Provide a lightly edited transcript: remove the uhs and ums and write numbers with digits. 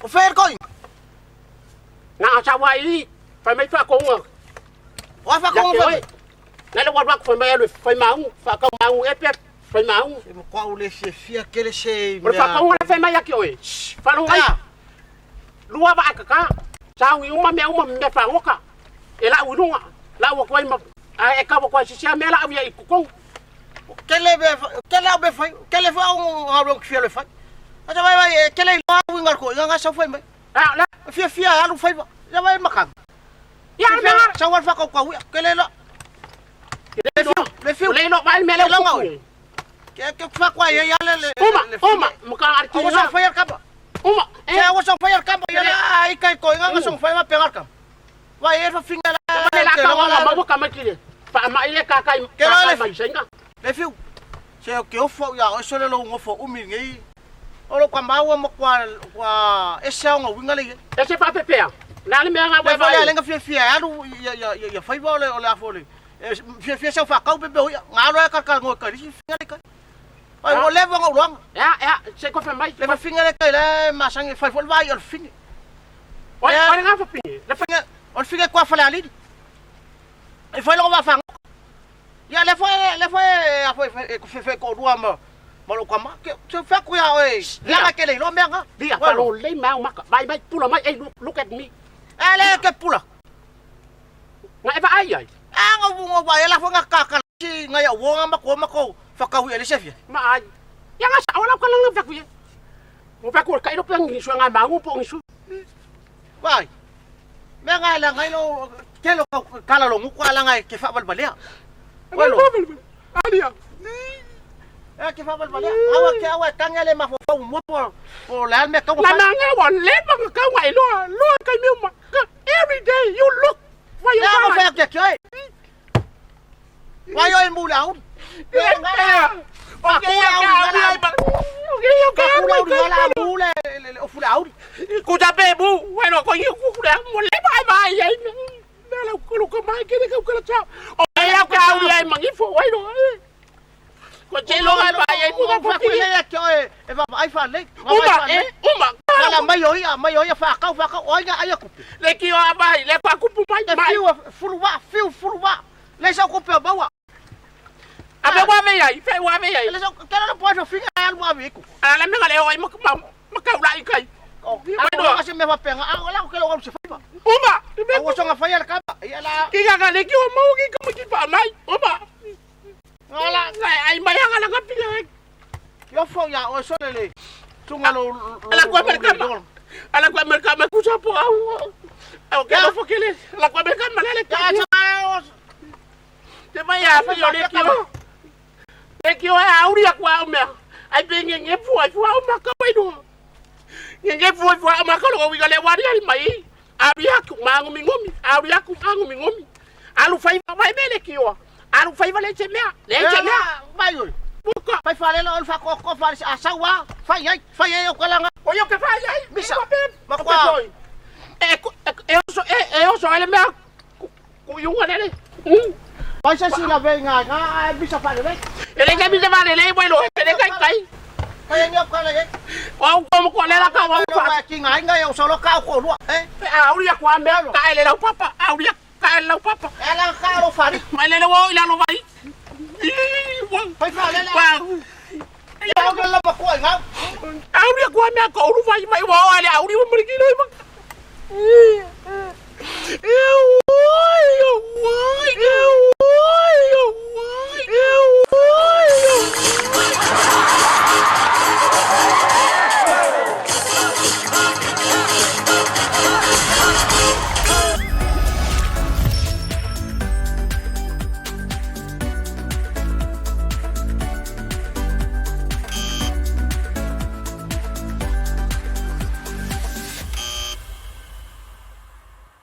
O fea le toina? Na sa wa i fai mai faakouga. O a faakouga fai mai? Na le walu aku fai mai alu fai maungu, faakau maungu e pe fai maungu. Se matua ou le fiafia tele se mea. O le faakouga le fai mai ia ki oe. Faalogo ai. Lua vaa kaka. Sauni uma mea uma mea fagoka. E lau i luga. Lau atu ai ma ae e kau atu ai sisi a mea lau ia i totonu. Tele mea tele au mea fai. Tele foi au galuega ou te fia alu e fai. Ae vai vai e tele iloa au uiga o le toeaina na sau fai mai. A la. Fiafia e alu faiva. Ia vai makaga. Ia le mea. Sau alu faatautau ia. Tele iloa. Le fiu, le fiu. Le iloa vai le mea lea ua tupu. Ke ke fa kwa ia le le. Uma, uma, maka ari ki. Aua sa fai al kapa. Uma. Se aua sa fai al kapa ia la ai kai ko inga sa fai ma pengar kapa. Vai e fa finga la. Le la ka wala ma ka mai kile. Fa ma ile ka kai ka mai senga. Le fiu. Se ke ofo ia o sole lo ngofo umi ngai. O lo kwa maua ma kwa kwa ese au winga le. Ese fa pepea. La le mea nga wa. Le fa le nga fia fia alu ia ia ia fai va ole ole afo le. Fiafia sau faakau pe pe ia ngalo e ka ka ngo ka lisi finga le kai. Ai o leva ngo luanga. Ya ya se ko fe mai. Le finga le kai le masangi fai fo vai o le finga. Oi oi nga fa finga. Le finga o le finga kwa fale alili. E fai longo va fanga. Ya le foi le foi a foi fe fe ko rua ma ma lo kama ke se fa ku ya oi. La ke le lo mea nga. Dia fa lo le mau maka. Vai vai pula mai ei look at me. Ele ke pula. Nga e vaai ai. A nga ngo vai la fo nga ka ka si nga ya wo nga ma ko ma ko fa ka wi le sefia. Ma ai. Ya nga sa ola ka lang fa ku ye. Mo fa ku ka ilo pe ngi su nga ma ngu po ngi su. Vai. Me nga la ngai lo ke lo kala lo ngu kwa la ngai ke fa bal balea. Welo. Alia. E ke fa bal balea. Awa ke awa tanga le ma fo fa mo po po la me ka La na nga wa le ma ka ngai lo lo ka mi ma. Every day you look for your Ya ngo fa ke ke. Vai oi mu la un. Ku ta pe bu, bueno, ko yu ku la mo le bai bai ai. Na la ku lu ko mai ke le ku la cha. O ya ka au ai mangi fo wai lo. Ko che lo ai bai ai ku ka ku le ya ke e va ai fa le. Uma, e, uma. Ala mai o ia, mai o ia fa kau fa kau oi ga ai ku. Le ki o bai, le pa ku pu mai. Fiu fulu wa, fiu fulu wa. Le sa ku pe bawa. A pe wa ve ai, fe wa ve ai. Le sa ke lo po so finga al wa ve ku. Ala me ga le oi ma ma kau la i kai. Ai no se me va penga, a la ke lo se fa. Uma, o so nga fa ya ka ba. Ya la. Ki ga ga le ki o mau ki ka ki pa mai. Uma. Ala ai mai nga la ka pila. Yo fo ya o so le le. Tunga lo ala kwa merka. Ala kwa merka ma ku sa po au. Au ke lo fo ke le. Ala kwa merka ma le ka. Te mai a fi o le ki o. Le ki o e auri a kwa au mea. Ai pe nge nge fua fua au maka wai no. Nge nge fua fua au maka lo wiga le wari ari mai. Auri aku mangu mi ngomi. Auri aku mangu mi ngomi. Alu fai vai me le ki o. Alu fai le che mea. Le che mea. Vai oi. Buka. Fai fa le lo fa ko ko fa a sa wa. Fai ai, fai ai o kalanga. O yo ke fai ai. Misa. Ma kwa. E e oso e e oso ele mea. Ku yunga le. Vai se si la ve nga nga bisa fa le. Ele ke bisa fa le le bueno, ele kai kai. Kai ngi ko le. Wa ko ko le la ka wa fa. Ki ngai ngai o solo ka ko lu. Eh. A uri kwa me ka ele la papa, a uri ka ele la papa. Ela ka lo fa ri. Ma le wo ila lo vai. Fai fa le la. Wa. Ya ko la ba ko nga. A uri kwa me ko uru vai mai wa ale a uri mo ki lo ma. Eu.